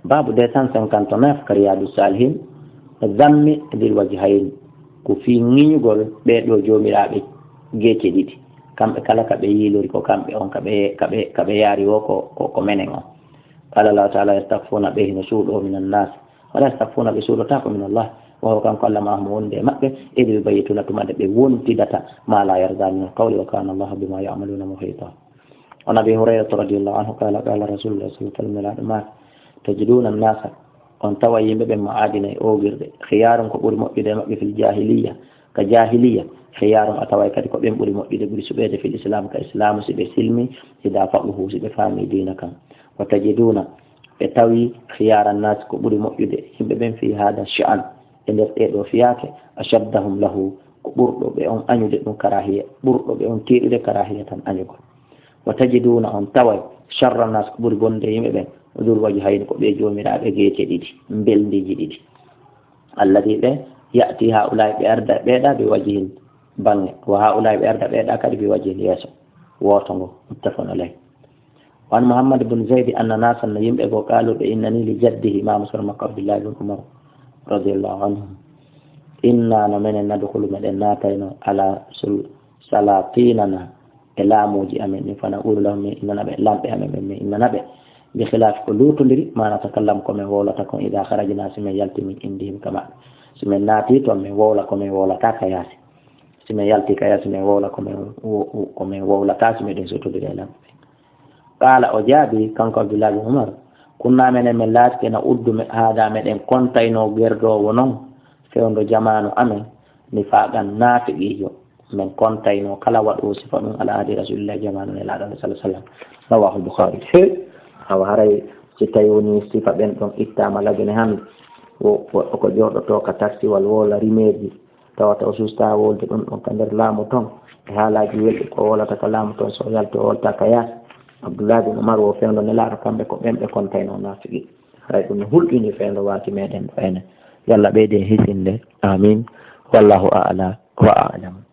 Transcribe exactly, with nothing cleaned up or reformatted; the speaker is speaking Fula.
Baabu deux cent cinquante-neuf ka Riyadu Salihin, zammi dil wajhayn, ko fii ŋiñugol ɓee ɗoo joomiraaɓe geece ɗiɗi. Kamɓe kala ka ɓe yiilori ko kamɓe on, ka ɓe, ka ɓe, ka ɓe yaari woo ko, ko, ko menen on. Qala Allahu ta'ala, "Yastakfuna", ɓe hino suuɗoo, "minan nas." Wala yastakfuna, ɓe suuɗotaako, "minallah." Wa huwa, kanko Allah, ma'ahum, wonde e maɓɓe, idh yubayyituna, tuma nde ɓe wontidata, ma la yarda min al-qawli, wa kana Allahu bima ya'maluna muhita. An Abi Hurayrata radiyallahu anhu qala, qala Rasulullah sallallahu alaihi wasallam, Nelaaɗo maaki, "Tajiduna an-nasa", on tawa yimɓe ɓen, "ma'adina", e oogirɗe, "khiyarun", ko ɓuri moƴƴude e maɓɓe, "fil jahiliya", ka jahiliya, "khiyarun", a taway kadi ko ɓen ɓuri moƴƴude, ɓuri suɓeede, "fil islam", ka islamu, si ɓe silmi, "idha faqihu", si ɓe faami diina kan. "Wa tajiduna", ɓe tawi, "khiyara an-nas", ko ɓuri moƴƴude yimɓe ɓen, "fi hadha ash-sha'n", e nder ɗee ɗoo fiyaake, "ashaddahum lahu", ko ɓurɗo ɓe on añude ɗum karahiya, ɓurɗo ɓe on tiiɗude karahiyatan añugol. "Wa tajiduna", on taway, "sharra nas", ko ɓuri bonde yimɓe ɓen, "dhul wajhayn", ko ɓe joomiraaɓe geece ɗiɗi, mbeldiiji ɗiɗi. "Alladhi", ɓe, "ya'ti ha'ula'i", ɓe arda ɓeeɗa, "bi wajhin", baŋŋe, "wa ha'ula'i", ɓe arda ɓeeɗa kadi, "bi wajhin", yeeso wooto ngo. Muttafaqun alayh. Wa an Muhammad ibn Zayd anna nasan, no yimɓe goo, qaalu, ɓe innani, li jaddihi, maamu sor makko Abdullah ibn Umar radiyallahu anhu, "Inna, no menen, nadkhulu, meɗen naatayno, ala sul-, salatinana, e laamuuji amen ɗin, fa naqulu lahum, min innana ɓe, lamɓe amen ɓen, min innana ɓe, bi khilaafi, ko luutondiri, ma natakallamu, ko men wowlata kon, idha kharajna, si men yalti, min indihim, ka maɓɓe. Si men naati ton, men wowla ko men wowlata ka yaasi. Si men yalti ka yaasi, men wowla ko men wo-, wo-, ko men wowlata, si meɗen suutondiri e lamɓe ɓen." Qaala, o jaabi, kanko Abdullahi bin Umar, "Kunna, menen, men laatike, na'uddu, me-, haada, meɗen kontaynoo gerdoowo non, fewndo jamaanu amen, nifaaqan, naafiqiijo. Men kontaynoo kala waɗoowo sifa ɗum ala ahdi Rasulillahi, jamaanu Nelaaɗo, sallallahu alaihi wasallam." Rawahul Bukhari. He, awa haray si tawi woni sifa ɓen ɗon ittaama lagine hannde, wo, wo, ko jooɗotoo ka taksiwal, woola rimeeji, tawata o susta wolde ɗum ɗon ka nder laamu ton, e haalaaji welɗi ko wolata ka laamu ton, so o yalti o wolta ka yaasi. Abdullahi bin Umar wo fewndo Nelaaɗo, kamɓe ko ɓen ɓe kontaynoo naafiki. Haray ɗum no hulɓini fewndo waati meɗen ɗo enen. Yo Allah ɓeyde hisinde. Amin. Wallahu a'la wa a'lam.